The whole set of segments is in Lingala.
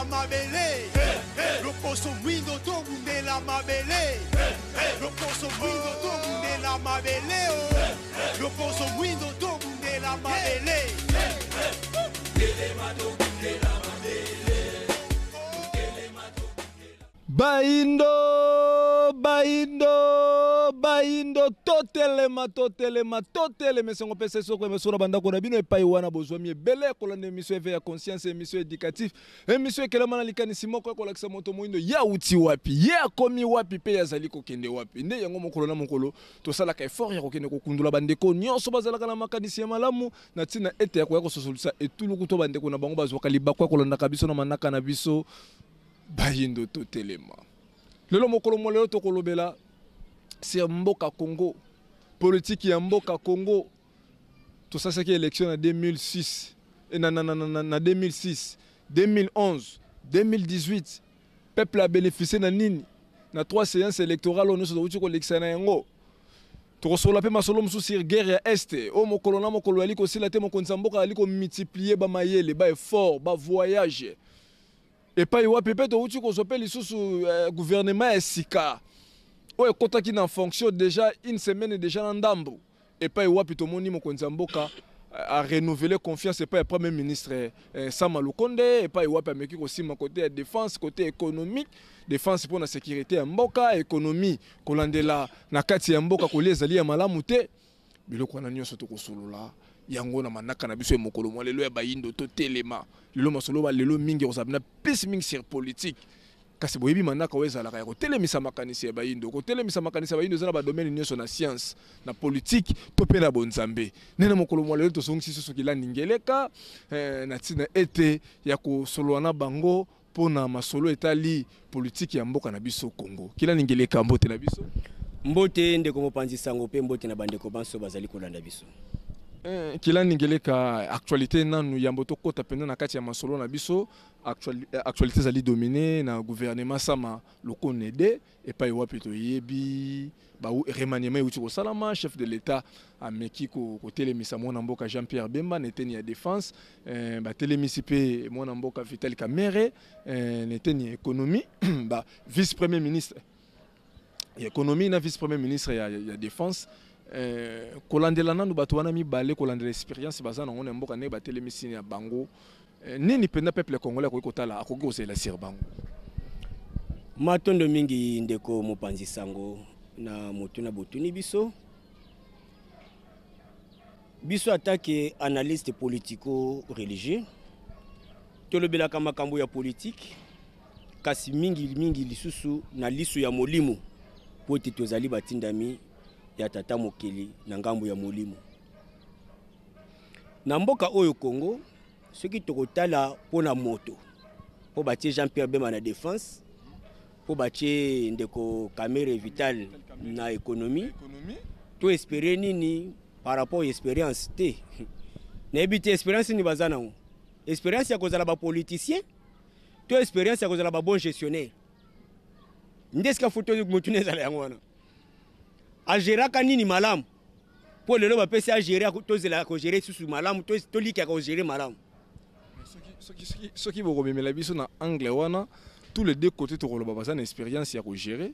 Tobundela mabele. Loposo mwindo tobundela mabele. Loposo mwindo tobundela mabele oh. Loposo mwindo tobundela mabele. Bayindo, bayindo, bayindo, totelema, totelema, totelema. Esengo mpe sesoko emeso na bandako na bino epai wana bozwami ebele kolanda emission Eveil ya conscience, emission éducative, emission ekelama na likanisi moko ya kolakisa moto moyindo ye awuti wapi, ye akomi wapi mpe ye azali kokende wapi. Nde yango mokolo na mokolo tosalaka effort ya kokende kokundola bandeko nyonso bazalaka na makanisi ya malamu na ntina ete ya koya kososolisa etuluku to bandeko na bango bazwaka libaku ya kolandaka biso na manaka na biso. Bayindo totelema. Lelo mokolo mwa lelo tokolobela sur mboka Congo, politique ya mboka Congo. Tosasaki election na 2006, eh, na, na, na, na, na 2006, 2011, 2018. Peuple a bénéficié na nini? Na trois séances électorales oyo nyonso touti kolekisa na yango. Tokosolola mpe masolo mosusu sur guerre ya Est oyo mokolo na mokolo yali kosila te. Mokonzi ya mboka azali komultiplier ba mayele, ba effort, ba voyage epai wapi mpe towuti kozwa mpe lisusu eh, gouvernement ya sika oyo ekotaki na fonction déjà une semaine déjà na ndambo, epai wapi tomoni mokonzi ya mboka eh, a renouveler confiance epai ya premier ministre eh, Sama Lukonde, epai wapi ameki kosima côté ya défense, côté économique, défense mpo na sécurité ya mboka, économie kolandela na kati ya mboka kolia ezali ya malamu te. Biloko wana nyonso tokosolola yango na manaka na biso ya mokolo mwa lelo ya bayindo totelema. Lelo masolo ba lelo mingi ekozala na plus mingi sur politique, kasi boyebi manaka oyo ezalaka ya kotelemisa makanisi ya bayindo. Kotelemisa makanisi ya bayindo eza na badomaine nyonso, na science, na politique to mpe na bonzambe. Nde na mokolo mwa lelo tozongisi susu kilandi ngeleka na ntina ete ya kosolola na bango mpo na masolo etali politiki ya mboka na biso Congo. Kilani Ngeleka, mbote na biso. Mbote ndeko mopanzi sango mpe mbote na bandeko banso bazali kolanda biso. Kilani Ngeleka, actualité nanu yambo tokota mpenza na kati ya masolo na biso. Actualité ezali dominé na gouvernement Sama Lukonde, epai wapi toyebi ba remaniement euti kosalama. Chef de l'État ameki kotelemisa mwana mboka Jean-Pierre Bemba na eteni ya défense, batelemisi mpe mwana mboka Vital Kamerhe na eteni ya économie, ba vice premier ministre ya économie na vice premier ministre ya défense. Kolandela nanu bato wana mibale, kolandela expérience baza nango na mboka, ndenge batelemisi ya bango, nini mpenza peuple congolais akoki kotala, akoki kozela sur bango? Matondo mingi ndeko mopanzi sango na motuna botuni biso. Biso atake analyste politico religieux tolobelaka makambo ya politique, kasi mingi mingi lisusu na liso ya molimo, po ete tozali batindami ya tata mokeli na ngambo ya molimo. Na mboka oyo Congo, soki tokotala mpona moto, mpo batie Jean-Pierre Bemba na défense, mpo batie ndeko Kamerhe Vital na économie, to espérer nini par rapport ya expérience te? Nayebi te expérience nini baza nango. Expérience ya kozala bapoliticien to expérience ya kozala babon gestionnaire? Nde esika foto motuna ezala yango wana. Agéraka nini malamu mpo lelo bapesi agérer? Tozela kogérer susu malamu, tolikiaka kogérer malamu. Soki bokomemela biso na angle wana, tous les deux côtés tokoloba baza na expérience ya kogérer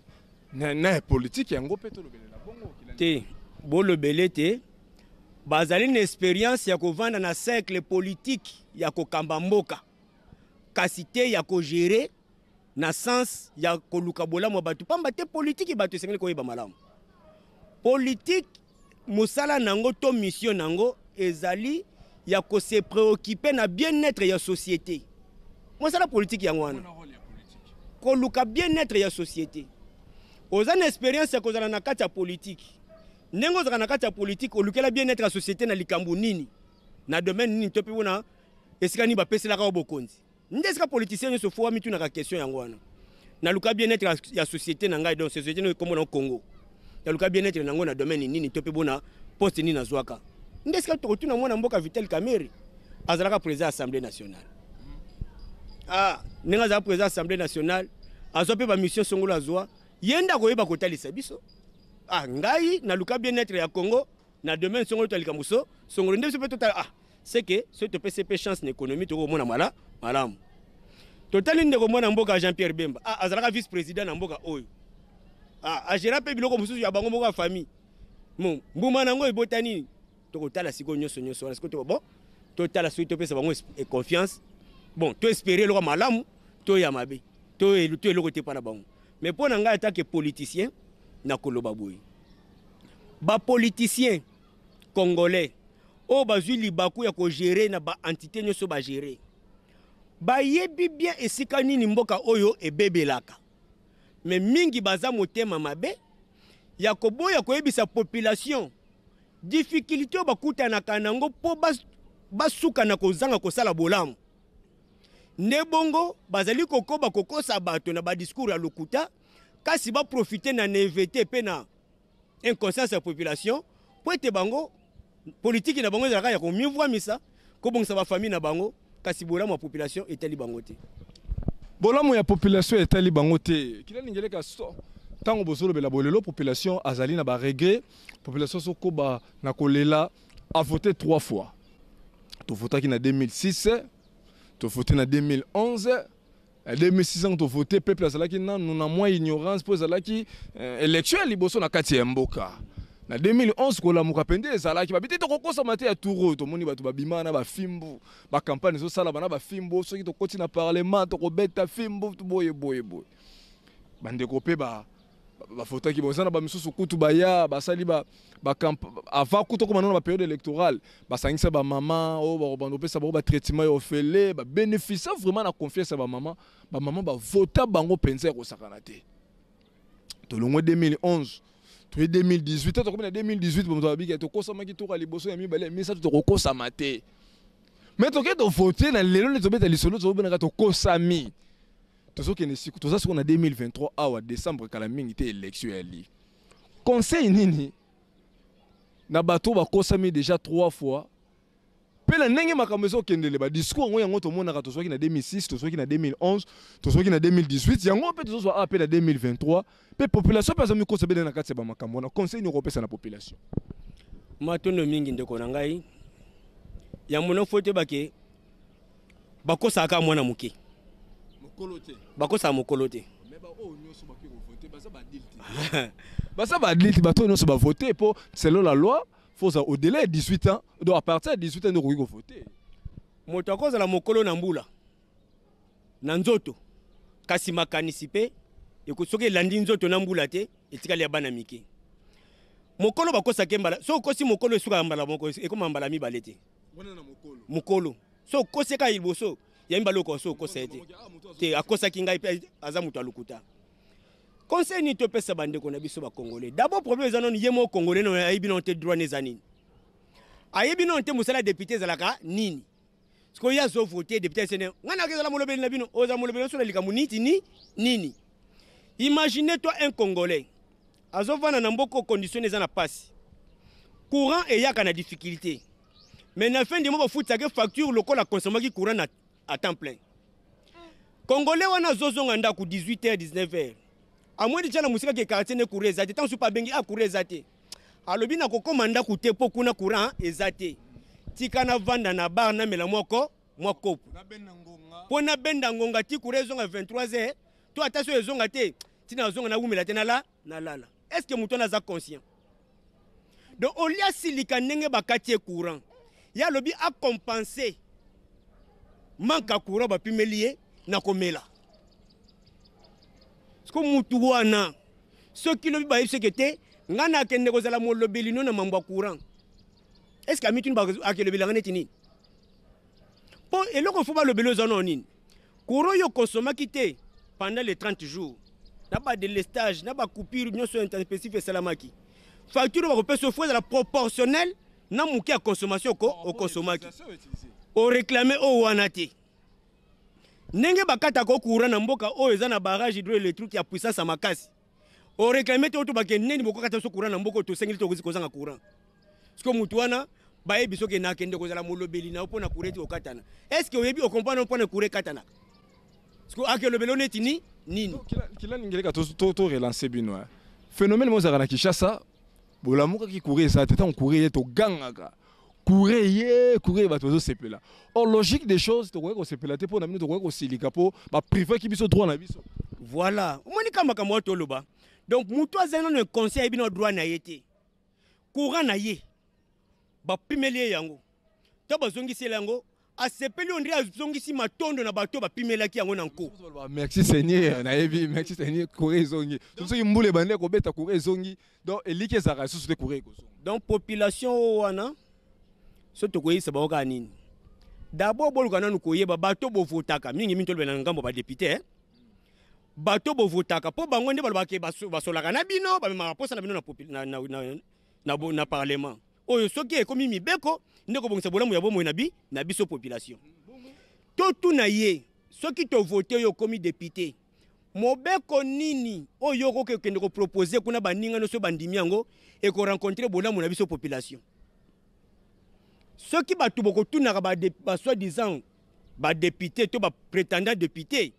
na politique yango mpe tolobelela bongo. Te, bolobele te. Bazali na expérience ya kovanda na cercle politique ya kokamba mboka, kasi te ya kogérer na sens ya koluka bolamu ya bato. Pamba te politiki, bato esengeli koyeba malamu politike, mosala nango to mission nango ezali ya kose préoccuper na bien-être ya société. Mosala politike yango wana, koluka bien-être ya société. Oza na expérience ya kozala na kati ya politike, ndenge ozalaka na kati ya politike, olukela bien-être ya société na likambo nini, na domaine nini, to mpe mpona esika nini bapeselaka yo bokonzi? Nde esika politicien nyonso fo amitunaka question yango wana: naluka bien-être ya société na ngai, donc société no ekombo na Congo, naluka bien-être nango na domaine nini, to mpe bona poste nini nazwaka? Nde esika tokotuna mwana mboka Vital Kamerhe. Azalaka président Assemblée nationale. Ah, ndenge azala président Assemblée nationale, azwa mpe bamission songolo, azwa ye nde akoyeba kotalisa biso: ah, ngai naluka bien-être ya Congo na domaine songolo to likambo so songolo. Nde biso mpe totala, ah, c'est que soki topesi mpe chance na économie, tokomona mala malamu. Totali ndeko mwana mboka Jean Pierre Bemba, ah, azalaka vice président na mboka oyo, ah, agéra mpe biloko mosusu ya bango moko ya famille. Bon, mbuma na yango ebota nini? Tokotala sikoyo nyonso nyonso wana sikoyo. Bon, totala soki topesa bango confiance. Bon, toespérer eloko malamu to ya mabe to eloko te mpa na bango. Mais mpo na ngai, atake politicien, nakoloba boye: bapoliticien congolais oyo bazwi libaku ya kogérer na baentité nyonso, bagérer, bayebi bien esika nini mboka oyo ebebelaka. Mais mingi baza motema mabe ya koboya koyebisa population difficulté oyo bakutanaka nango, mpo basuka na kozanga kosala bolamu. Nde bongo bazali kokoba kokosa bato na badiscours ya lokuta, kasi baprofite na naïveté mpe na inconscience ya population, mpo ete bango politiki na bango ezalaka ya komivwamisa, kobongisa bafamille na bango, kasi bolamu ya population etali bango te. Bolamu ya population etali bango te. Kilani Ngeleka, so ntango bozolobela bolelo, population azali na baregret, population sokoba na kolela. Avote trois fois: tovotaki na 2006, tovote na 2011. Na 2006 ntango tovote, peuple azalaki nanu na mwa ignorance, mpo ezalaki élection ya liboso na kati ya mboka. Na 2011, kolamuka mpenza ezalaki, babi te tokokosama te. Ya tour oyo, tomoni bato babima na bafimbu, bacampagne ezosalama na bafimbu: soki tokoti na parlement, tokobeta fimbu, boye boye boye. Bandeko mpe bavotaki. Bon, eza na bamisusu kutu baya basali avant kutu okoma nano bapériode électorale, basangisa bamama oyo bakobanda kopesa bango batraitement ya ofele, babénéficia vraiment na confiance ya bamama. Bamama bavota bango mpenza ya kosakana te. Tolongwe 2011, toye 2018. Tokomi na 2018, bamoto babiki tokosamaki toka liboso, ya mibale, ya misato, tokokosama te. Mais toke tovote na lelo nde tobeta lisolo, tozobonaka tokosami. Tozokende siku, toza sikoyo na 2023 awa, décembre, kala mingi te élection ya li. Conseil nini na bato bakosami déjà trois fois, mpe na ndenge makambo ezokendele, badiscours yango yango tomonaka, tozwaki na 2006, tozwaki na 2011, tozwaki na 2018, yango mpe tozozwa awa mpe na 2023, mpe population mpe azomikosa bene na kati ya bamakambo wana, conseil nini okopesa na population? Matondo mingi, ndeko na ngai. Yango no fo toyebake bakosaka mwana moke. Mokolo te. Bakosaka mokolo te. Mais baoyo nyonso bakoki kovote baza baadulte, baza baadulte. Bato oyo nyonso bavote, mpo selon la loi, faut au-delà ya 18 ans, donc à partir ya 18 ans nde okoki kovote. Moto akozala mokolo na mbula, na nzoto, kasi makanisi mpe soki elandi nzoto na mbula te, etikali ya bana mike. Mokolo bakosaki mbala, soki okosi mokolo, esukaka mbala moko, ekóma mbala mibale te. Wana na mokolo. Mokolo, so okosi kaka liboso, ya mibale okoka so okosa ye te. Te, akosaki ngai mpe aza moto ya lokuta. Conseil nini topesa bandeko na biso bacongolais? D'abord, problème eza nano ye moko congolais nano ayebi nano te droit ne eza nini, ayebi nano te mosala ya député ezalaka nini. Sikoyo ye azovote député sene, ngai naki ezala molobeli na bino, ozala molobeli nyonso na likambo niti ni nini. Imagine toi un Congolais azovanda na mboka, condition eza na pasi, courant eyaka na difficulté, mais na fin du mois bafutisaka facture lokola consommaki courant na à temps plein. Congolais wana azozonga ndako 18 h, 19 h, amoni tia na mosika ke quartier ne courant eza te. Ntango supa abengi: "A, courant eza te." Alobi: "Nakokóma ndako te mpo kuna courant eza te. Tika navanda na bar, namela moko mwa kopo mpo nabenda ngonga ti courant ezonga 23 heures, to ata so ezonga te, ntina azonga nawumela te, nala nalala." Est ce que moto wana aza conscient? Donc olia asilika ndenge bakati ye courant, ye alobi acompense manque ya courant bapimeli ye na komela. Siko mutu wana, soki lobi bayebi soki te ngai nakende kozala molobeli no na mambo ya courant, est ce que amituni akelobelanga neti nini? Mpo eloko fo balobeli oza nao nini? Courant oyo okonsomaki te pendant les 30 jours, na badélestage, na bacoupure nyonso intempestive esalamaki, facture oyo bakopesa fo ezala proportionnel na moke ya consommation ko okonsomaki. Oréclame oyo wana te. Ndenge bakataka courant na mboka oyo eza na barrage hydroélectrique ya puissance ya makasi, oréclame te. Oyo tobake nini? Bokokata biso courant na mboka oyo, tosengeli tokoki kozanga courant. Siko mutu wana bayebi soki nakende kozala molobeli na yo mpo na courant eti kokatana, est ce que oyebi, ocomprendre mpo na courant ekatanaka? Siko akelobeli o neti ni nini? Kilani Ngeleka, to relance bino. Phénomène mo ezalaka na Kinshasa, bolamukaki, courant eza te. Ntango courant ye, togangaka. Courant ye, courant, bato bazosepela. Or, logique des choses, tokoki kosepela te. Mpo na bino, tokoki kosilika mpo baprivaki biso droit na biso. Voilà, omoni ka makambo oyo toloba. Donc moto azali nano inconscient, ayebi na droit na ye te. Courant na ye, bapimeli ye yango to bazongiseli yango, asepeli, ondire azongisi matondo na bato bapimelaki yango na nko. Merci Seigneur, nayebi, merci Seigneur, courant ezongi. Soki mbula ebandi kobeta, courant ezongi. Donc eliki ezalaka lisusu te, courant ekozonga. Donc population oyo wana, so tokoyebisa bango kaka nini? D'abord boluka nanu koyeba bato bovotaka mingi mingi. Tolobela na ngambo badéputé, eh? Bato bovotaka, mpo bango nde balobaka basolaka na bino, bamemaka mposa na bino na parlement oyo. Soki ekomi mibeko nde kobongisa bolamu ya bomoi na biso population, totuna ye: soki tovote oyo, okomi député, mobeko nini oyo okoki kokende kopropose kuna, baninga nyonso bandimi yango, ekorencontre bolamu na biso population? Soki bato bokotunaka basoi-disant badéputé to baprétendant député,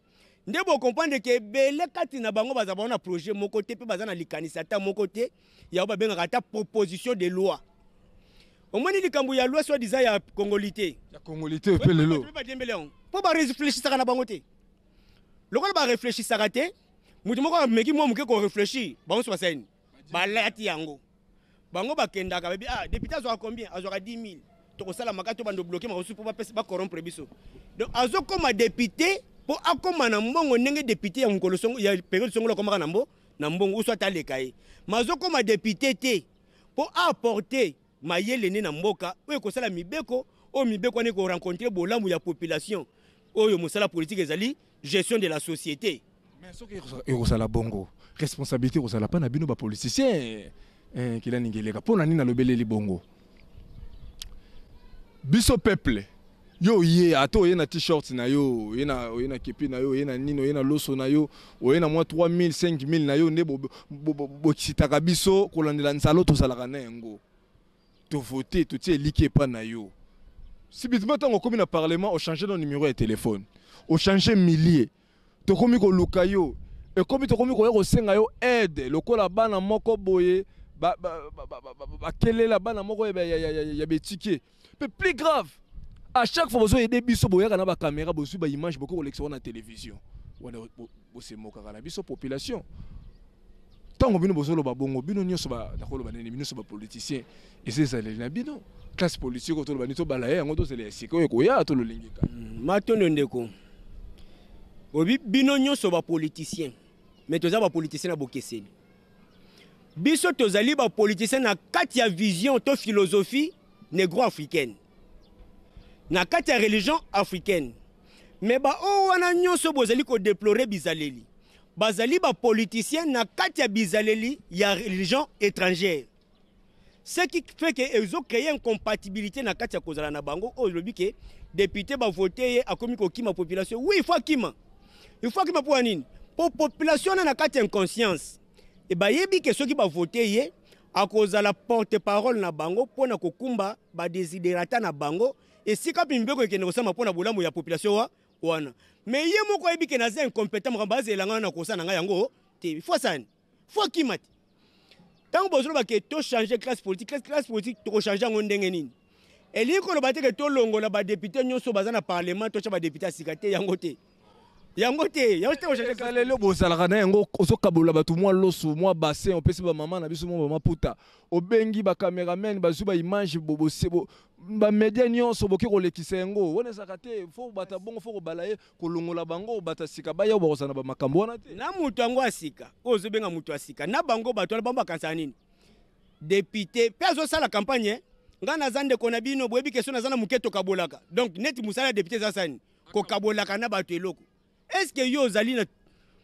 nde bocomprendre ke ebele kati na bango baza bango na projet moko te, mpe baza na likanisi ata moko te yango babengaka ata proposition de loi. Omoni likambo ya loi soi-disant ya congolité. Ya congolité mpe lelo. Badiembele yango mpo baréfléchisaka na bango te. Lokola baréfléchisaka te, moto moko ameki mwa moke koréfléchir, bango so basali nini? Balati yango. Bango bakendaka, babi: "Ah, député azwaka combien?" Azwaka 10 000. Tokosala maka to bando bloquer makosu mpo bapesa bacorrompre biso. Donc azokóma député mpo akóma na mbongo, ndenge député ya mokolo ya période songolo akomaka na mbongo uso ata aleka ye. Ma azokóma député te mpo aapporte mayele nde na mboka oyo ekosala mibeko oyo, mibeko wana ekorencontre bolamu ya population. Oyo mosala politique ezali gestion de la société. Mais soki ekozala bongo, responsabilité ekozala mpa na bino bapoliticien. Kilani Ngeleka, mpo na nini nalobeleli bongo? Biso peuple, yo oye, ata oye na t-shirt na yo, oye na kepi na yo, oye na nini, oye na loso na yo, oye na mwa 3000, 5000 na yo, nde bokisitaka biso kolandela nzala tozalaka na yango. Tovote, totie eliki epa na yo. Subitement, ntango okomi na parlement, ochange no numéro ya téléphone, ochange millier. Tokomi koluka yo, ekomi tokomi koya kosenga yo aide lokola bana moko boye bakelela, bana moko ya betike. Mpe plus grave, à chaque fois bozoyede biso, boyaka na bacaméra, bozwi baimage, bokoki kolekisa wana na télévision wana, bosemokaka na biso population. Ntango bino bozoloba bongo, bino nyonso, nakoloba nini? Bino nyonso bapoliticien, eza ezaleli na bino classe politique oyo toloba nini? Tobala ye yango, tozela ya sika oyo ekoya, tololingika. Matondo ndeko. Obi bino nyonso bapoliticien, mais toza bapoliticien na bokeseni. Biso tozali bapoliticien na kati ya vision to philosophie négro-africaine, na kati ya religion africaine. Mais baoyo wana nyonso bozali kodéplorer bizaleli, bazali bapoliticien na kati ya bizaleli ya religion étrangère, ce qui fait que ezocréer incompatibilité na kati ya kozala na bango. Oyo elobi ke député bavote ye, akomi kokima population. Oui, il faut akima, il faut akima. Mpo ya nini? Mpo population wana na kati ya inconscience e bayebi ke soki bavote ye, akozala porte parole na bango mpo na kokumba badesiderata na bango esika mpe mibeko ekende kosama mpo na bolamu ya population wa wana. Mais ye moko ayebi ke naza incompétent, makambo azela ngai na kosala na ngai yango te. Il faut asala nini? Faut akima te. Ntango bozoloba ke tochange classe politique, classe politique tokochange yango ndenge nini? Elingi koloba te ke tolongola badéputé nyonso baza na parlement, totya badéputé ya sika te. Yango te, yango te, yango te kochange. Lelo bozalaka na yango, ozokabola bato mwa loso, mwa bassin, opesi bamama na biso mwa bamaputa, obengi bacameraman, bazwi baimage, bamédia nyonso boki kolekisa yango. Wana ezalaka te. Faut bata bongo, faut kobala ye, kolongola bango, bata sika baya, bakozala na bamakambo wana te. Na moto yango ya sika oyo ozobenga moto ya sika na bango, bato wana bango bakanisaka nini? Député mpe azosala campagne: "Ngai naza ndeko na bino, boyebi question, naza na moke, tokabolaka." Donc neti mosala ya député eza sani kokabolaka na bato eloko. Est ce que yo ozali na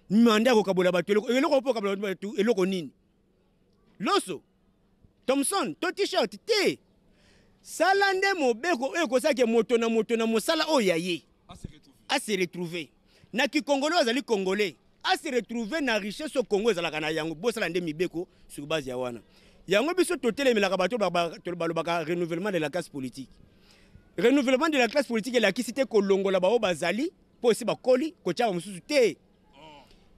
mandat ya kokabola bato eloko? Eloko mpo okabola bato eloko nini? Loso, thomson to t-shirt te. Sala nde mobeko oyo ekosalaka moto na moto na mosala oyo ya ye ase retrouve na kikongole. Oyo azali congolais ase retrouve na richesse oyo Congo ezalaka na yango. Bosala nde mibeko sur base ya wana. Yango biso totelemelaka bato balobaka renouvellement de la classe politique. Renouvellement de la classe politique elakisi te kolongola bao bazali mpo esi bakoli, kotia bamosusu te.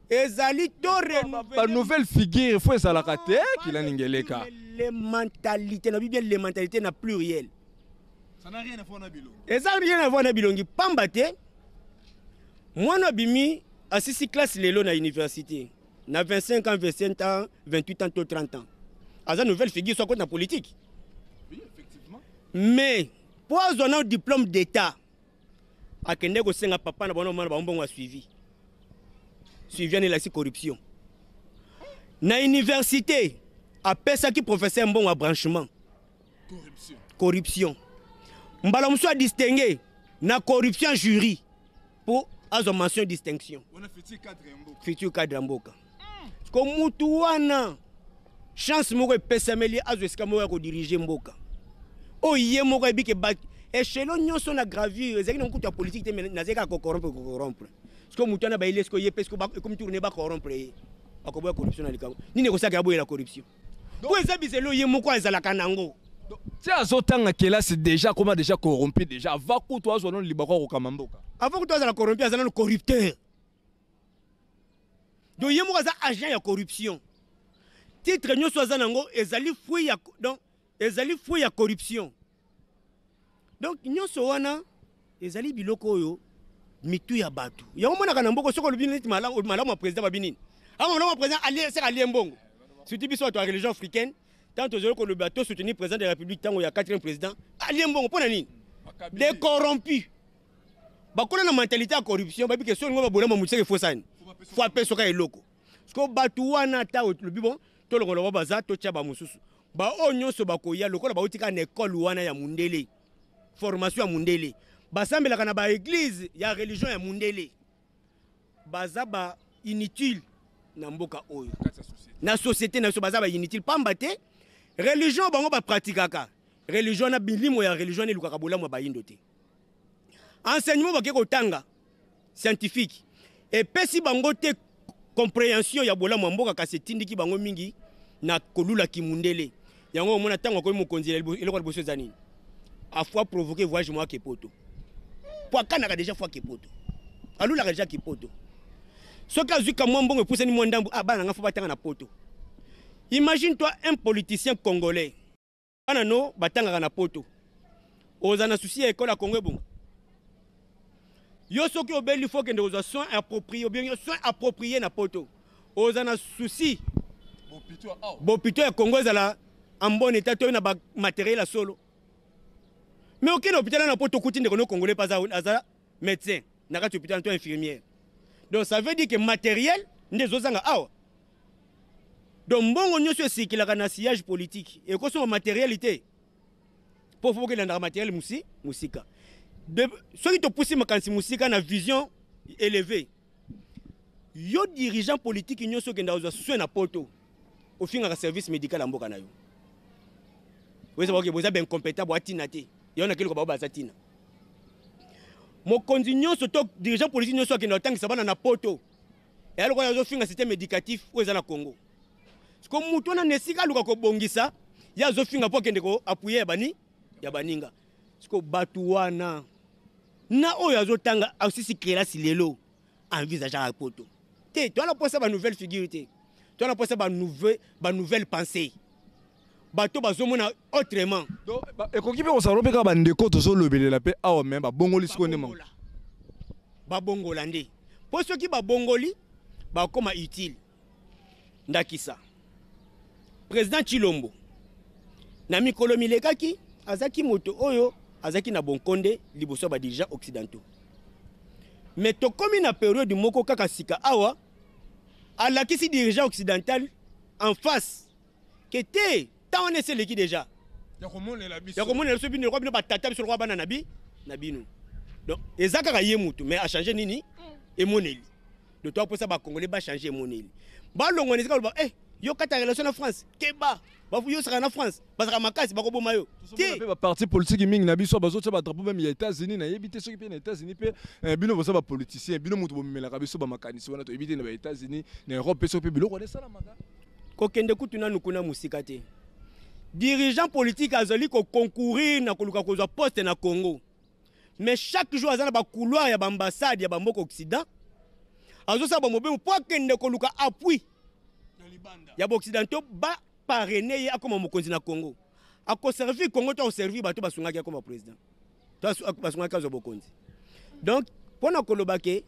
Ezali to banouvelle figure faut ezalaka te. Kilani Ngeleka. Les mentalités na bien, les mentalités na pluriel. Eza rien à voir na bilongi, pamba te mwana abimi, asisi classe lelo na université na 25 ans, 27 ans, 28 ans to 30 ans, aza nouvelle figure, so akoti na politique. Oui, effectivement. Mais mpo azwa na diplôme d'état, akende kosenga papa na bango, mwana bango, mbongo ya suivi. Suivi wana elakisi corruption. Na université, apesaki professeur mbongo ya branchement. Corruption. Corruption. Mbala mosusu adistingue na corruption, jury, mpo azwa mention, distinction. Wana futur cadre ya mboka. Futur cadre ya mboka. Ko mutu wana, chance moko epesameli, azwa esika moko ya kodiriger mboka oyo, ye moko ayebi ke échelon nyonso na gravir ezalaki na mokutu ya politique te, mais nazalaki kaka kocorrompre, kocorrompre. Siko mutu wana bayeli, siko ye mpe siko ekomi tourne, bacorrompre ye, akoboya corruption na likambo nini? Ekosalaka aboyela corruption mpo eza bizelo ye moko azalaka nango. Ti azotanga kelasi déjà, akoma déjà corrompu déjà avant kutu azwa nano libako akokama mboka. Avant kutu azala corrompu, aza nano corrupteur. Donc ye moko aza agent ya corruption. Titre nyonso aza nango ezali fruit ya, donc ezali fruit ya corruption. Donc nyonso wana ezali biloko oyo mitu ya bato yango monaka na mboka. Soki olobi neti malamu ya président, babi nini? Ama malamu ya président alie, seka alie mbongo. Surtout biso bato ya religion africaine, tant tozali koloba to soutenir président de la République, ntango ya quatrième président alie mbongo, mpo na nini? Des corrompus bakola na mentalité ya corruption. Babi ke soki ngo babolama motu, seke fosani fo apesoka eloko. Siko bato wana, ata olobi bon, tolongola ba baza, totya bamosusu, baoyo nyonso bakoya lokola bauti kaka na ekole wana ya mundele, formation ya mundele, basambelaka na baéglise ya religion ya mundele, baza ba inutile na mboka oyo, na société na biso. Baza ba inutile pamba te religion bango bapratikaka, religion na bilimo ya religion wana elukaka bolamu ya bayindo te. Enseignement bake kotanga scientifique epesi bango te compréhension ya bolamu ya mboka, kasi etindiki bango mingi na kolula kimundele. Yango omona ntango akomi mokonzi, eloko ya liboso eza nini? Afo aprovoquer voyage moko ake poto, po akanaka déjà fo ake poto, alulaka déjà ke poto. Soki azwi kamwa mbongo, epusani mwa ndambu, ah, bana nanga fo batanga na poto. Imagine toi un politicien congolais, bana no batangaka na poto, oza na souci ya ekole ya Congo ebonga. Yo soki obeli, fo okende kozwa soin approprié, obengi soin approprié na poto. Oza na souci bopito ya Congo ezala en bon état to na bamatériel ya solo, mais okende hôpital na poto, okuti ndeko no congolais mpe aza médecin na kati hôpital to infirmière. Donc ça veut dire que matériel nde ezozanga awa. Donc mbongo nyonso esikilaka na sillage politique ekosomba matériel te, mpo fo bokelandaka matériel mosika. Soki topusi makanisi mosika na vision élevée, yo dirigeant politique nyonso okenda kozwa soin na poto, ofingaka service médical ya mboka na yo. Oyeza baoke boza baincompétent, boatina te. Yango nakeli bao baza ntina. Mokonzi nyonso to dirigeant politique nyonso akenda kotangisa bana na poto, eya lokola azofinga système éducatif oyo eza na Congo. Siko mutu wana, na esika aluka kobongisa, ye azofinga mpo akende koappuyer ya bani ya baninga. Siko bato wana na oyo azotanga, asisi kelasi lelo, envisageaka poto te. Towana mposa banouvelle figure te, towana mposa banouvelle pensée, bato bazomona autrement. Donc ekoki mpe kozala mpe kaka bandeko tozolobelela mpe awa, me babongoli sikoyo nde. Babongola, babongola nde, mpo soki babongoli, bakóma utile. Ndakisa président Tshilombo, na mikolo milekaki, azalaki moto oyo azalaki na bonkonde liboso ya badirigeants occidentaux, mais tokomi na période moko kaka sika awa, alakisi dirigeant occidental en face ke te, ntango wana esi eleki déjà. Ya komonela biso. Ya komonela biso, bino lokola bino batata, biso lokola bana na bi na bino. Donc eza kaka ye mutu, mais achange nini? Emoneli. Donc toaposa bacongolais bachange emoneli, balongwa na esika baloba: "Eh, yo kata relation na France, keba, yosaka na France, bazalaka makasi, bakoboma yo te." Mpe baparti politique mingi na biso bazotia badrapeau même ya États-Unis. Nayebi te soki mpe na États-Unis mpe bino boza bapoliticien, bino moto bomemelaka biso bamakanisi wana. Toyebi te na baÉtats-Unis, na Europe mpe soki mpe biloko wana esalamaka. Kokende kutu nanu kuna mosika te, dirigeant politique azali koconcourir na koluka kozwa poste na Congo, mais chaque jour aza na bacouloir ya baambassade ya bamboka occident, azosala bamobemo mpo akende koluka appui ya baoccidentaux, baparrainer ye akoma mokonzi na Congo. Akoservir Congo to akoservir bato basungaki akoma président? Basungaki azwa bokonzi. Donc mpo na koloba ke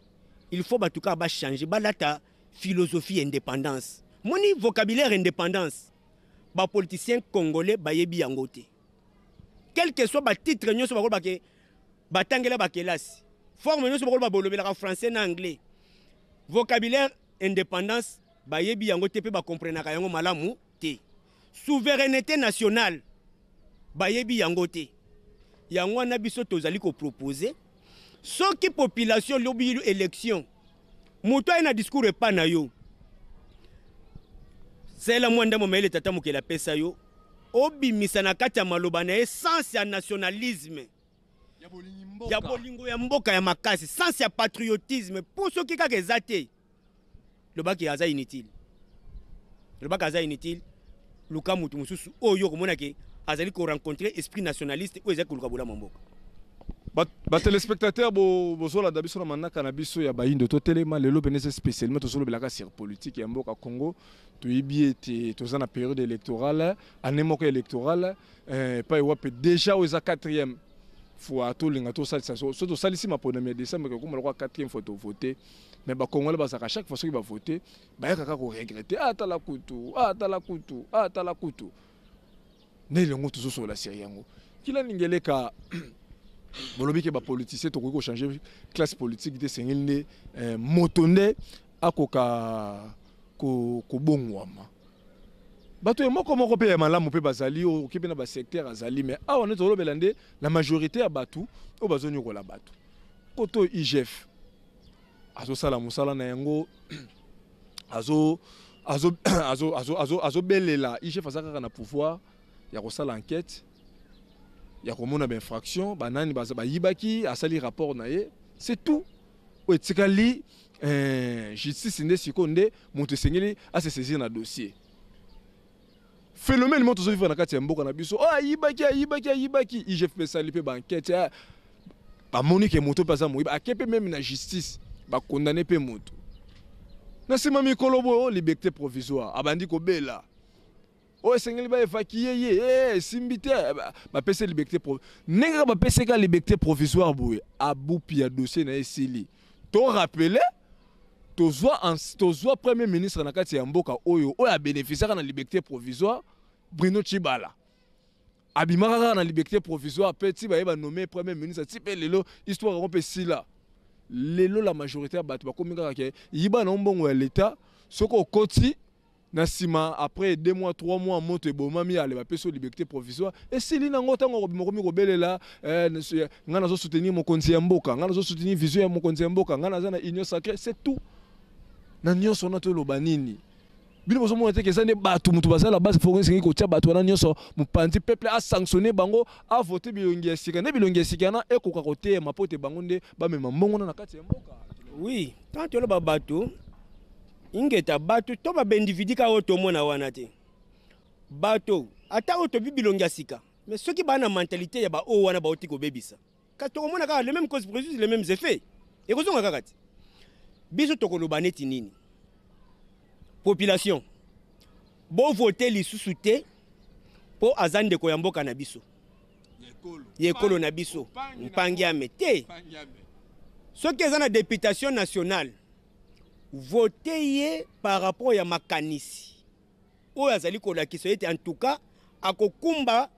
il faut bato kaka bachange, balata philosophie indépendance. Moni vocabulaire indépendance, bapoliticien congolais bayebi yango te. Quel que soit batitre nyonso bakoloba ke batangela bakelasi, forme nyonso bakoloba bolobelaka français na anglais, vocabulaire indépendance bayebi yango te mpe bakomprenaka yango malamu te. Souveraineté nationale bayebi yango te. Yango wana biso tozali kopropose, soki population lobi élection, moto aye na discours epa na yo, salela mwa ndambo mayele tata mokeli apesa yo, obimisa na kati ya maloba na ye sens ya nationalisme, ya bolingo ya mboka ya makasi, sens ya patriotisme. Mpo soki kaka eza te, lobaki aza inutile, lobaki aza inutile. Luka motu mosusu oyo okomona ke azali korencontre esprit nationaliste oyo ezali koluka bolamu ya mboka. Batéléspectateur, bozolanda biso na manaka na biso ya Bayindo Totelema. Lelo pene eza spécialement tozolobelaka sur politique ya mboka Congo. Toyebi ete toza na période électorale, année moko électorale, epai wapi déjà oyo eza quatrième fois tolinga tosalisa. So tosalisi maponami ya décembre, ekokoma lokola quatrième fois tovote. Mais Bacongolais bazalaka, chaque fois soki bavote, bayaka kaka koregretter: atala kutu, atala kutu, atala kutu. Nde elongo tozosolola sur yango. Kila ningi eleka, bolobi ke bapoliticien, tokoki kochange classe politique te, esengeli nde moto nde akoka kobongwama. Bato ya moko moko mpe ya malamu mpe bazali, okoki mpe na basecteur azali. Mais awa nde tolobela nde la majorité ya bato oyo bazonyokola bato. Koto IGF azosala mosala na yango, azobelela. IGF aza kaka na pouvoir ya kosala enquête, ya komona bainfraction, banani bayibaki, asali rapport na ye, c'est tout. Oyo etikali, justice nde sikoyo nde moto esengeli ase saisir na dossier. Phénomène moko tozovivre na kati ya mboka na biso: oyo ayibaki, ayibaki, ayibaki. IGF mpe esali mpe baenquête, bamoni ke moto mpe aza moyibi, ake mpe même na justice, bakondane mpe moto. Na nsima mikolo boye, oyo liberté provisoire, abandi kobela, oyo esengeli baévacuer ye, esimbi te, bapesi liberté. Ndenge kaka bapesi ka liberté provisoire boye, abupi ya dossier na ye esili. To rappeler, tozwa premier ministre na kati ya mboka oyo, oyo abénéficiaka na liberté provisoire, Bruno Tshibala, abimaka kaka na liberté provisoire mpe ti baye banome premier ministre, ti mpe lelo histoire yango mpe esila. Lelo la majorité ya bato bakomi kaka ke yiba na mbongo ya leta, soki okoti na nsima, après 2 mois, 3 mois, moto ebomami, ale bapesi yo liberté provisoire, esili nango. Ntango akobima, komi kobelela: ngai nazosoutenir mokonzi ya mboka, ngai nazosoutenir vision ya mokonzi ya mboka, ngai naza na Union sacrée, c'est tout. Na nyonso wana, toloba nini? Bino bozomona te ke eza nde bato moto baza la base? Faut esengi kotia bato wana nyonso mopanzi, peuple asanctionne bango, avote bilongi ya sika. Nde bilongi ya sika wana ekoka koteyema po te bango nde bamema mbongo wana na kati ya mboka. Oui, tant toloba bato, ingeta bato to babaindividu kaka oyo tomona wana te. Bato ata oyo tobi bilongi ya sika, mais soki baa na mentalité ya baoyo wana bauti kobebisa, kasi tokomona kaka les mêmes causes produisent les mêmes effets, ekozonga kaka te. Biso tokoloba neti nini? Population, bovote lisusu te mpo aza ndeko ya mboka na biso, ya ekolo na biso, mpangi ame te. Soki eza na députation nationale, vote ye par rapport ya makanisi oyo azali kolakisa ete en tout cas akokumba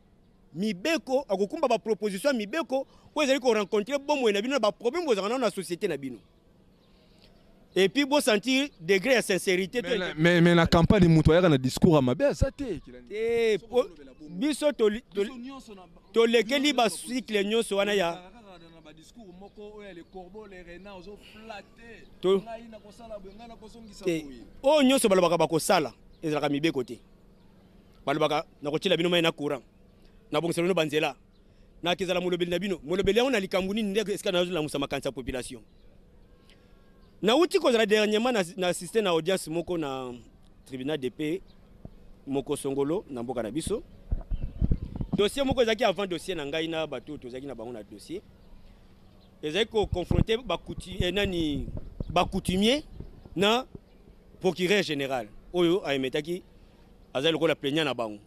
mibeko, akokumba baproposition ya mibeko oyo ezali korencontre bomoi na bino na baproblème bozalaka nano na société na bino, et puis bosentir degré ya sincérité. Mais na campagne, moto ayaka na discours ya mabe aza te. Te, biso tolekeli bacycle nyonso wana ya Discours moko oyo, le corbeau, le renard, ozoflatter: ngai nakosala boye, ngai nakozongisa boye. Oyo nyonso balobaka bakosala ezalaka mibeko te. Balobaka: nakotiela bino mai na courant, nabongisela bino banzela, nakezala molobeli na bino. Molobeli yango na likambo nini? Nde esika nazolamusa makanisi ya population. Nauti kozala dernièrement na assiste na audience moko na tribunal de paix moko songolo na mboka na biso. Dossier moko ezalaki avant dossier na ngai na bato oyo tozalaki na bango na dossier, ezalaki koconfronte nani, bacoutumier na procureur général oyo ayemetaki, azali lokola plaignant na bango.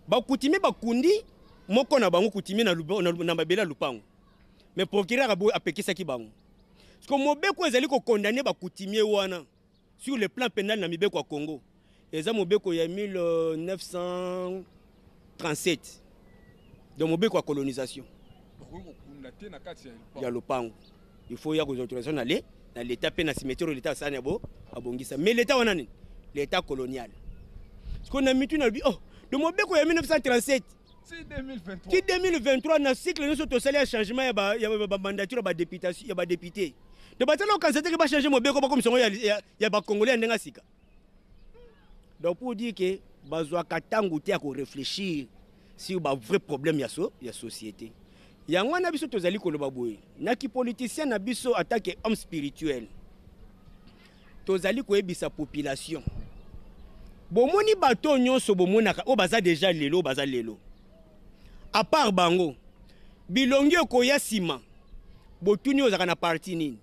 Bacoutumier bakundi moko na bango coutumier na mabele ya lupango. Mais procureur apekisaki bango. Parce que mobeko ezali kocondamner bacoutumier wana sur le plan pénal na mibeko ya Congo, eza mobeko ya 1937, donc mobeko ya colonisation. Ya lopango, il faut ya kozwa autorisation na le na l'état mpe na cimetière oyo l'état asala bo abongisa. Mais l'état wana nini? L'état colonial. Parce que na mitu nalobi: oh, de mobeko ya 1937 ti 2023, na cycle nyonso tosali ya changement ya bamandature ya badéputé, de batala okanisa teke bachange mobeko, bakomisa yango ya bacongolais ya ndenge ya sika. Donc pour dire que bazwaka ntango te ya koréfléchir sur bavrai problème ya société. Yango wana biso tozali koloba boye naki politicien na biso, atake homme spirituel, tozali koyebisa population: bomoni bato nyonso bomonaka oyo baza déjà lelo, baza lelo, à part bango, bilongi okoya nsima. Botuni: ozalaka na parti nini?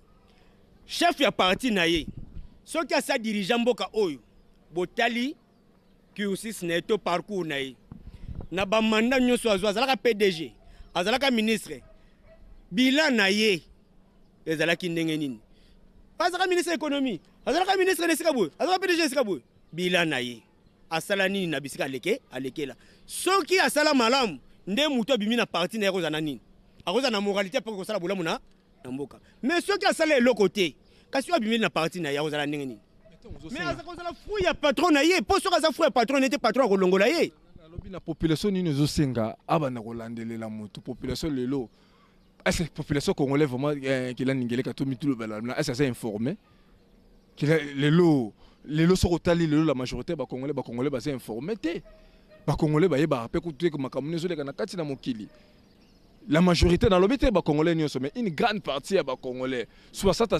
Chef ya parti na ye, soki asa dirigeant mboka oyo, botali cursus na ye to parcours na ye na bamanda nyonso azwa, azalaka PDG, azalaka ministre, bilan na ye ezalaki ndenge nini? Azalaka ministre ya économie, azalaka ministre na esika boye, azalaka PDG esika boye, bilan na ye, asala nini na bisika aleke alekela? Soki asala malamu, nde moto abimi na parti na ye akozala na nini? Akozala na moralité mpo kosala bolamu na mboka. Mais soki asala eloko te, kasi oyo abimi na parti na ye akozala ndenge nini? Mais aza kozala fruit ya patron na ye, mpo soki aza fruit ya patron na ye te, patron akolongola ye. Nalobi na population nini ezosenga abanda kolandelela motu? Population lelo, est-ce que population congolais vraiment, Kilani Ngeleka, to mitulobela, est-ce aza informé lelo? Lelo soki otali lelo, la majorité ya bacongolais baza informé te. Bacongolais bayebaka mpe kutu eke makambo nyonso ezoleka na kati na mokili. La majorité, nalobi te bacongolais nyonso, mais une grande partie ya bacongolais, 60 à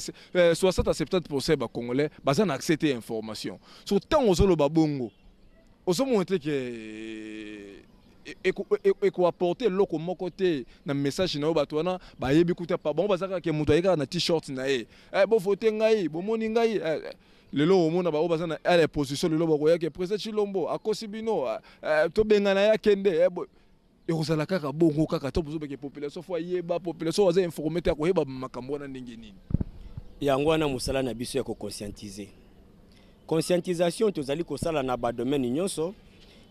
70 ya bacongolais baza na accès te ya information. So ntango ozoloba bongo, ozomona te ke ekoapporte eloko moko te na message na yo. Bato wana bayebi kuta pa bango, baza kaka ke moto aye kaka na t-shirt na ye: "Bovote ngai, bomoni ngai." Lelo omona baoyo baza na ala position lelo, bakoyaki: "Président Tshilombo akosi bino, tobengana ye, akende." Ekozala kaka bongo kaka to bozobeke. Population faut ayeba, population aza informé te, akoyeba makambo wana ndenge nini? Yango wana mosala na biso ya koconscientiser, conscientisation tozali kosala na badomaine nyonso,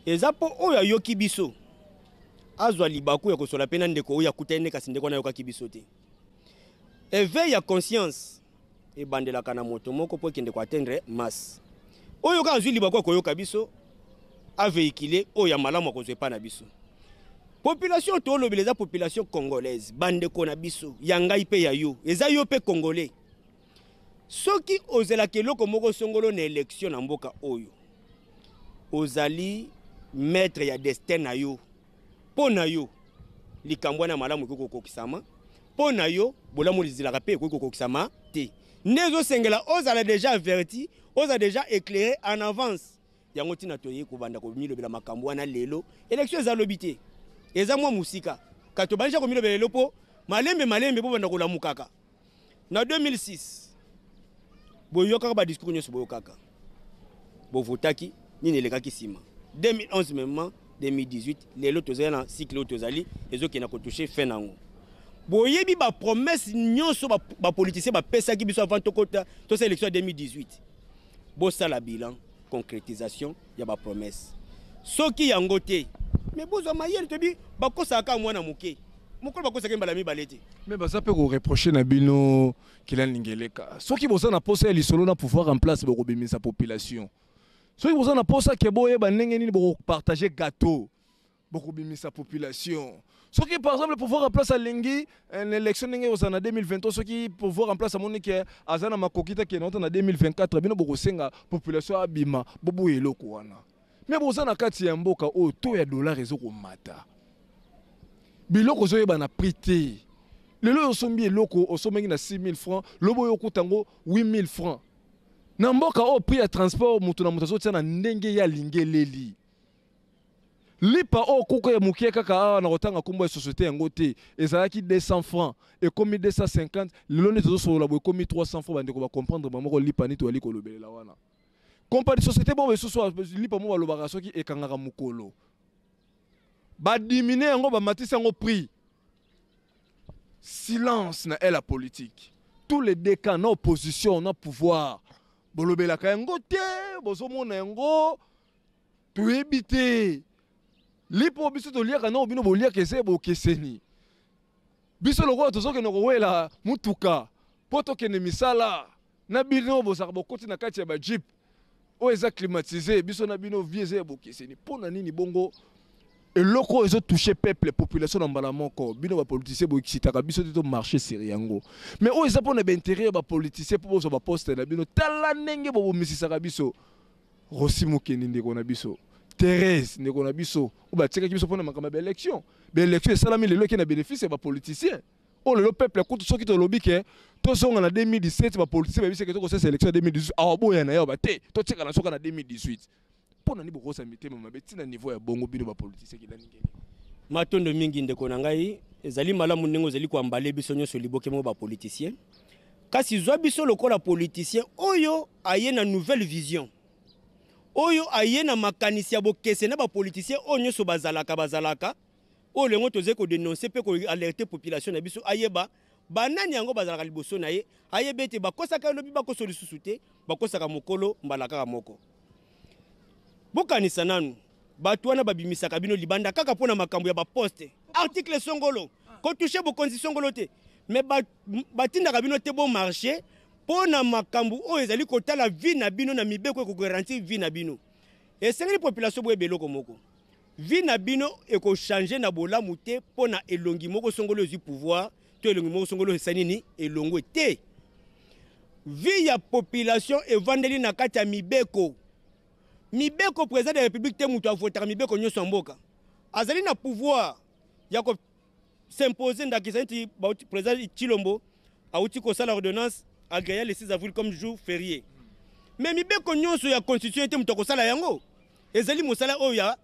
eza mpo oyo ayoki biso azwa libaku ya kosola mpe na ndeko oyo akutani nde, kasi ndeko wana ayokaki biso te. Éveil ya conscience ebandelaka na moto moko mpo ekende koatteindre masse. Oyo kaka azwi libaku ya koyoka biso, avéhicule oyo ya malamu akozwa epai na biso. Population tolobela eza population congolaise, bandeko na biso, ya ngai mpe ya yo, eza yo mpe congolais. Soki ozelaka eloko moko songolo na élection na mboka oyo, ozali maître ya destin na yo. Mpo na yo, likambo wana malamu ekoki kokokisama, mpo na yo bolamu lizelaka mpe ekoki kokokisama te. Nde ezosengela ozala déjà averti, ozala déjà éclairé en avance. Yango ntina toyei kobanda komilobela makambo wana lelo. Élection eza lobi te, eza mwa mosika, kasi tobandisa komilobela lelo mpo malembe malembe mpo banda kolamukaka. Na 2006 boyokaka badiscours nyonso, boyokaka, bovotaki nini elekaki nsima? 2011 même 2018, lelo tozali na cycle oyo tozali, ezokende kotouche fin nango. Boyebi bapromesse nyonso bapoliticien bapesaki biso avant tokota tosala élection ya 2018. Bosala bilan, concrétisation ya bapromesse. Soki yango te, me bozwa mayele. Toyebi bakosaka mwana moke, mokolo bakosaka mbala mibale te. Me baza mpe koreproche na bino, Kilani Ngeleka, soki boza na posa ya lisolo na pouvoir en place, bokobimisa population. Soki boza na posa ke boyeba ndenge nini bokopartage gâteau, bokobimisa population. Soki par exemple pouvoir en place alingi na élection ndenge kozala na 2023, soki pouvoir en place amoni ke aza na makoki te kende ota na 2024, bino bokosenga population abima, boboya eloko wana. Me boza na kati ya mboka oyo taux ya dollar ezokomata, biloko ozoyeba na prix te. Lelo oyo osombi eloko, osombaki na 6000 francs, lobi oyo okuta yango 8000 francs. Na mboka oyo prix ya transport, moto na moto azotia na ndenge ye alingi. Eleli lipa oyo kuka ya moke kaka awa, na kotanga nkombo ya société yango te, ezalaki 200 francs, ekomi 250. Lelo nde tozosolola boye, ekomi 300 francs. Bandeko bacomprendre bango lipa nini toyali kolobelela wana. Kompani société bongo lisusu, lipa mo balobaka soki ekangaka mokolo, badiminuer yango, bamatisi yango prix. Silence na aile ya politique. Tous les deux camps, na opposition na pouvoir, bolobelaka yango te, bozomona yango, toyebi te. Lipo biso toliaka na bino boliaka eza bokeseni. Biso lokola tozokende kowela mutuka mpo tokende misala na bino bozalaka bokoti na kati ya ba jeep oyo eza climatisé, biso na bino vie eza ya bokeseni. Mpo na nini bongo eloko oyo ezotouche peuple, population na mbala moko, bino bapoliticien boexitaka biso te tomarche sur yango, mais oyo eza mpona baintérêt ya bapoliticien mpo bozwa baposte na bino? Tala ndenge bobomisisaka biso. Rossy Mukendi ndeko na biso, Thérèse ndeko na biso, oyo batiekaki biso mpona makambo ya baélection. Baélection esalami lelo eke na bénéfice ya bapoliticien. Oyo lelo peuple kutu soki tolobi ke tozonga na 2017, bapoliticien bayebisi ke tokosala élection ya 2018, awa boya na yo ba te, totikala soka na 2018. Mpo na nini bokosa mitema mabe ntina niveau ya bongo, bino bapoliticien kilani ngeli? Matondo mingi, ndeko na ngai. Ezali malamu ndenge ozali koambale biso nyonso liboke moko bapoliticien, kasi zwa biso lokola politicien oyo aye na nouvelle vision, oyo aye na makanisi ya bokese na bapoliticien oyo nyonso bazalaka oyo lengo tozali kodénoncer mpe koalerte population na biso, ayeba banani yango bazalaka liboso na ye, ayeba ete bakosaka elobi, bakoso lisusu te, bakosaka mokolo mbala kaka moko. Bokanisa nanu, bato wana babimisaka bino libanda kaka mpo na makambo ya baposte, article songolo, kotouche bokonzi songolo te, mais batindaka bino te bomarche mpo na makambo oyo ezali kotala vie na bino na mibeko ekogarantir vie na bino. Esengeli population boyeba eloko moko: vie na bino ekochange na bolamu te mpo na elongi moko songolo ezwi pouvoir to elongi moko songolo esali nini elongwe te. Vie ya population evandeli na kati ya mibeko. Mibeko, président de la République te moto avotaka mibeko nyonso ya mboka. Azali na pouvoir ya kos'impose. Ndakisa neti président Tshilombo awuti kosala ordonnance agréé le 6 avril comme jour férié, mais mibeko nyonso ya constitution ete moto akosala yango ezali mosala oyo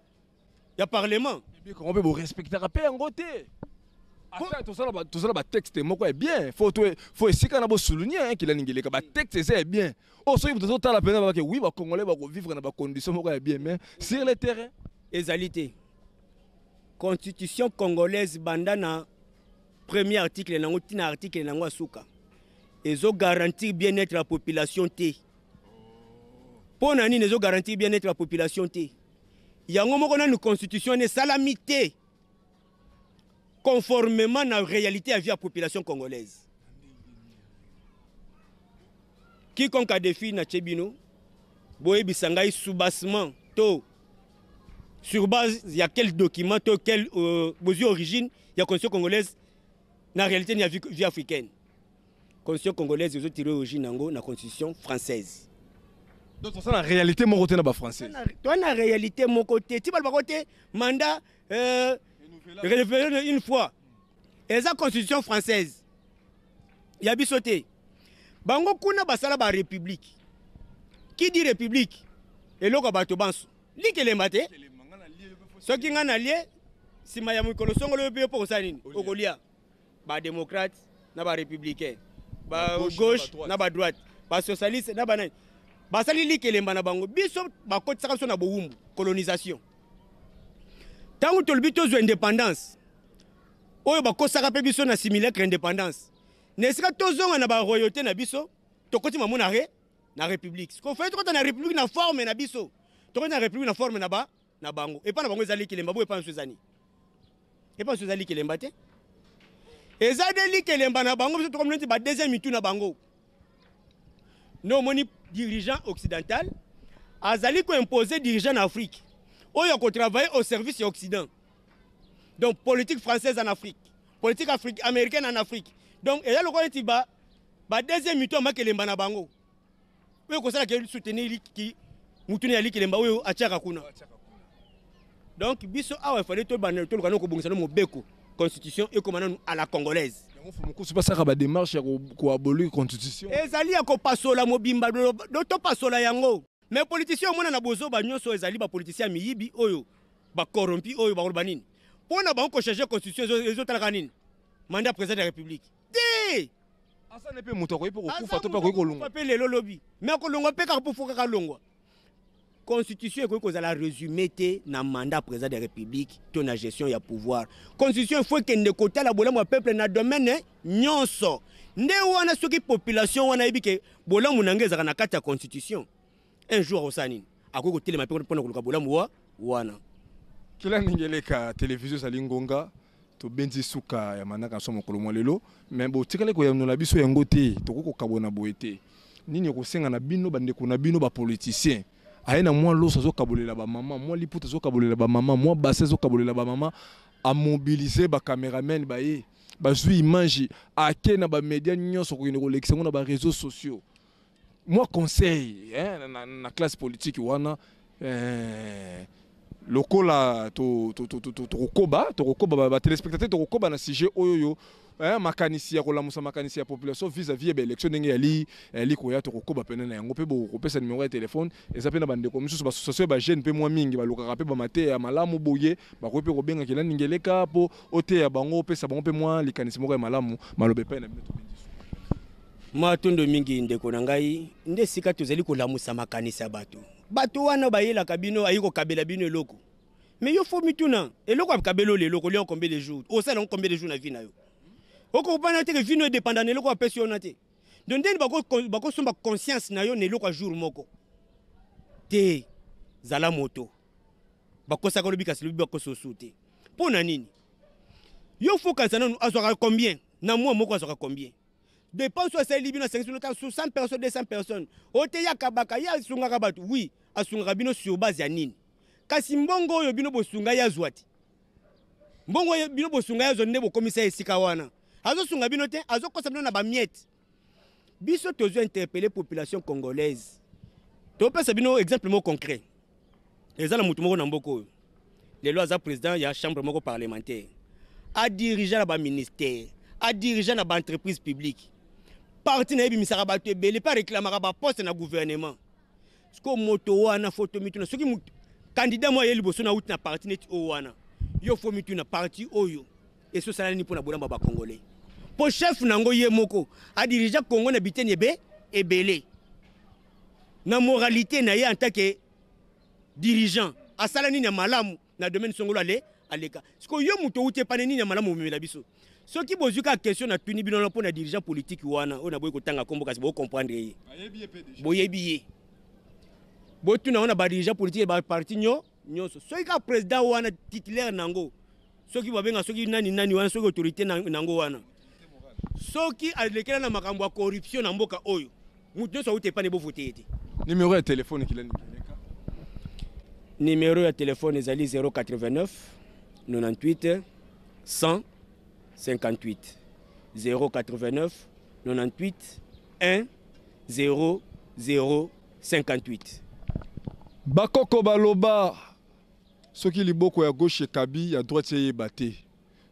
ya parlement. Mibeko yango mpe borespectaka mpe yango te. Ata tosala batexte moko ya bien, faut esika na bosouligne kilani ngeleka, batexte eza ya bien oyo soki moto azotala mpenza babake oui, bacongolais bakovivre na bacondition moko ya bien, mais sur le terrain ezali te. Constitution congolaise, banda na premier article nango ntina article nango ya suka, ezogarantir bien-être ya population te. Mpo na nini ezogarantir bien-être ya population te? Yango moko nanu constitution wana esalami te conformément na réalité ya vie ya population congolaise. Quiconque a défi na tie bino, boyebisa ngai soubassement to sur base ya quel document to quel bozwi origine ya constitution congolaise na réalité ya vie africaine. Constitution congolaise ezotire origine yango na constitution française. Donc toza na réalité moko te na bafrançais. Toza na réalité moko te. Ti balobako te mandat renouvelé une fois, eza constitution française ya biso te. Bango kuna basala barépublique. Qui dit république, eloko ya bato banso, likelemba te. Soki ngai nalie, nsima ya mokolo songolo yo mpe yo mpo kosala nini? Okolia. Badémocrate na barépublicain, bagauche na badroite, basocialiste na banani, basali likelemba na bango. Biso bakotisaka biso na bowumbu, colonisation. Ntango tolobi tozwa indépendance, oyo bakosaka mpe biso na simulacre indépendance, na esika tozonga na baroyauté na biso, tokoti mamo na république. Kofai tokota na république na forme na biso, tokoti na république na forme na bango. Epai na bango eza likelemba boye, epai na biso eza nini? Epai biso eza likelemba te, eza de likelemba na bango. Biso tokomi neti ba deuxième mitu na bango. Nde omoni dirigeant occidental azali koimpose dirigeant na Afrique oyo akotravaille au service ya Occident. Donc politique française en Afrique, politique Afrique, américaine en Afrique. Donc eza lokola neti ba deuxième mitu ya makelemba na bango oyo ekosalaka soutenir ki mutuni ya likelemba oyo atiaka kuna. Donc biso awa efale tobanda toluka no kobongisa no mobeko, constitution ekoma nanu à la congolaise. Yango mokusu basalaka badémarche ya koabolir constitution. Ezali ya kopasola mobimba, do topasola yango. Mais politicien omona na bozoba nyonso ezali bapoliticien ya miyibi oyo bacorrompi, oyo bakoloba nini mpo na bango kochange constitution? Ezotalaka nini? Mandat président de la République te. Asane mpe moto akoki mpe kokufa to mpe akoki kolongwa. Mpe lelo lobi me akolongwa mpe kaka mpo fo kaka longwa. Constitution ekoki kozala resume te na mandat président de la République to na gestion ya pouvoir. Constitution il faut ekende kotala bolamu ya peuple na domaine nyonso. Nde wana soki population wana ayebi ke bolamu na ngai ezalaka na kati ya constitution, un jour akosala nini? Akoki kotelema mpe mpona koluka bolamu wa wana. Kila ndenge eleka television ezali ngonga tobenzi suka ya manaka so mokolo mwa lelo me botikali koyanola biso yango te, tokoki kokabwana boye te. Nini ekosenga na bino bandeko na bino bapoliticien aye na mwa loso azokabolela bamama, mwa liputa azokabolela bamama, mwa basi azokabolela bamama, amobilize bacameraman baye bazwi image ake na bamedia nyonso kokende kolekisa yango na bareseau sociaux. Mwa conseil hein, na, na, na classe politique wana eh, lokola tokokoba tokokoba batelespectateur tokokoba na sujet oyo yo eh, makanisi ya kolamusa makanisi ya population vis-à-vis ya baélection ndenge yali yali koya, tokokoba pene na yango mpe bokopesa numero ya telefone. Eza mpe na bandeko misusu baassociation ya bajeune mpe mwa mingi balukaka mpe bamateya ya malamu boye, bakoki mpe kobenga Kila Ningeleka mpo oteya bango, opesa bango mpe mwa likanisi moko ya malamu. Maloba epai na bino, tobengi. Matondo mingi ndeko na ngai. Nde esika tozali kolamusa makanisi ya bato. Bato wana bayelaka bino, ayi kokabela bino eloko, mais yo faut mituna eloko akabela oyo eloko olia combien de jours, osala yango combien de jours na vie na yo? Okokopana te ke vie no edépenda na eloko apesi yo na te. Donc ndeni bakosomba conscience na yo na eloko ya jour moko te. Zala moto bakosaka lobi, kasi lobi bakosa osu te. Mpo na nini yo faut kanisa nanu azwaka combien na mwa moko, azwaka combien dépense oyo asaleli bino, asangisi bino ta 100 personnes, 200 personnes oyo te, ye akabaka, ye asungaka bato. Oui, asungaka bino sur base ya nini? Kasi mbongo oyo bino bosunga ye azwa te, mbongo oyo bino bosunga ye azwa nde bokomisa ye esika wana. Azosunga bino te, azokosa bino na bamiettes. Biso tozwi interpeller population congolaise. Topesa bino exemple moko concret. Eza na motu moko na mboka oyo lelo aza président ya chambre moko parlementaire, adirige na baministère, adirige na baentreprise publique, parti na ye ebimisaka bato ebele mpe areklamaka baposte na gouvernement. Sikoyo moto wana faut tomituna, soki candidat moko aye liboso na uti na parti neti oyo wana, yo faut mituna parti oyo esosala nini mpo na bolamu ya bacongolais? Mpo chef na yango ye moko adirige Congo na biteni ebe ebele, na moralité na ye en tant que dirigeant asala nini ya malamu na domaine songolo ale aleka? Sikoyo yo moto outi epane nini ya malamu omemela biso? Soki bozwi kaka question natuni bino wana mpo na dirigeant politique wana oyo naboyi kotanga nkombo, kasi bocomprendre ye, boyebi ye. Botuna wana badirigeant politique ya baparti nyonso, soki kaka président wana titulaire nango, soki babenga soki nani nani wana, soki autorité nango wana, soki alekela na makambo ya corruption na mboka oyo, moto nyonso auti epane bovote ye te. Numero ya telefone, Kila Ningeleka? Numero ya telefone ezali 089 98 100 58, 089 98 1 0 0 58. Bakoko baloba soki liboko ya gauche ekabi, ya droite eyeba te,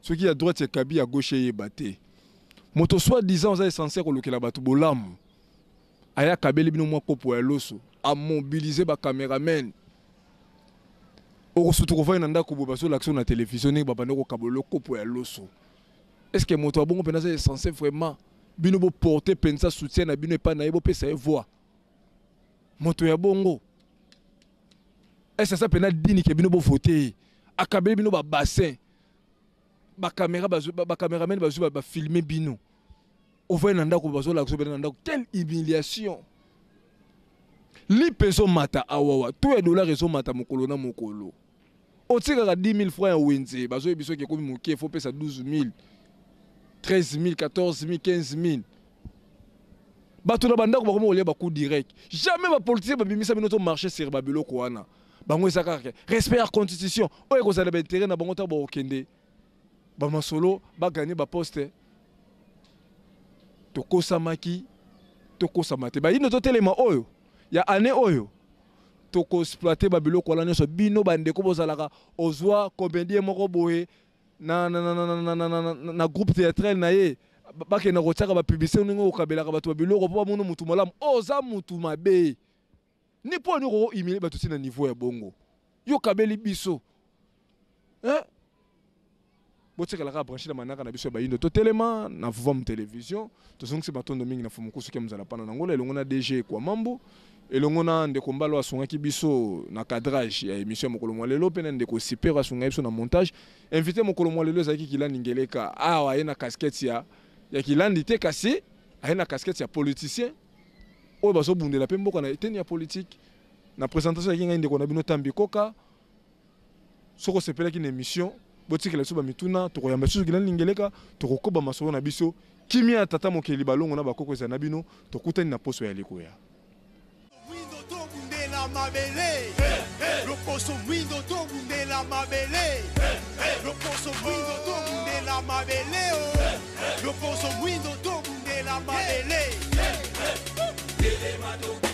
soki ya droite ekabi, ya gauche eyeba te. Moto soi disant oza essentiel kolukela bato bolamu, aya akabeli bino mwa kopo ya loso, amobilize bacameraman, okosutu kovanda na ndako boye, bazolakisa na televizio ndenge babanda kokabola kopo ya loso. Est ce que moto ya bongo mpenza aza essentiel vraiment bino boporte mpenza soutien na bino epai na ye, bopesa ye voix? Moto ya bongo, est ce aza mpenza dini ke bino bovote ye? Akabeli bino babassin, bacaméra, bacameraman bazwi bafilme bino, ovandi na ndako, bazolakisa bino na ndako. Quelle humiliation! Lipe ezomata awawa, to ya dollar ezomata mokolo na mokolo. Otikaka 10 000 francs ya wenze, bazoyebi soki ekomi moke, faut pesa 12 000, 13 000, 14 000, 15 000. Bato na bandako bakomi kolia bacoup direct. Jamais bapoliticien babimisa bino to marché sur babiloko wana. Bango eza kaka respect ya constitution oyo ekozala baintérêt na bango ntango bakokende bamasolo baganye baposte. Tokosamaki, tokosama te. Bayindo totelema oyo ya année oyo tokoexploite babiloko wana nyonso. Bino bandeko bozalaka ozwa comédien moko boye na groupe théâtral na ye, bakenda kotiaka bapublicité ndenge okabelaka bato babiloko mpo bamona mutu malamu. Oza mutu mabe ni mpo ani okohumilie bato ti na niveau ya bongo? Yo kabeli biso, hein? Botikala kaka branché na manaka na biso ya Bayindo Totelema na Vuvam Télévision. Tozongisi matondo mingi na Fumukusu ke mozala pana na ngola elongo na DG Kwamambu. Elongo na ndeko Mbalo asungaki biso na cadrage ya émission ya mokolo mwa lelo, mpe na ndeko Sipero asungaki biso na montage. Invité mokolo mwa lelo ezalaki Kilandi Ngeleka. Awa aye na casquette ya Kilandi te, kasi aye na casquette ya politicien oyo bazobundela mpe mboka na eteni ya politique. Na présentation ezalaki ngai ndeko na bino Tambi Koka. Soki osepelaki na émission, botikela biso bamituna, tokoyamba lisusu Kilandi Ngeleka, tokokoba masolo na biso. Kimia ya tata mokeli balongo na bakoko ezala na bino. Tokutani na poso ya likoya. Mwindo tobundela mabele, loposo mwindo tobundela mabele, loposo mwindo tobundela mabele, oh. Loposo mwindo tobundela mabele. Telema.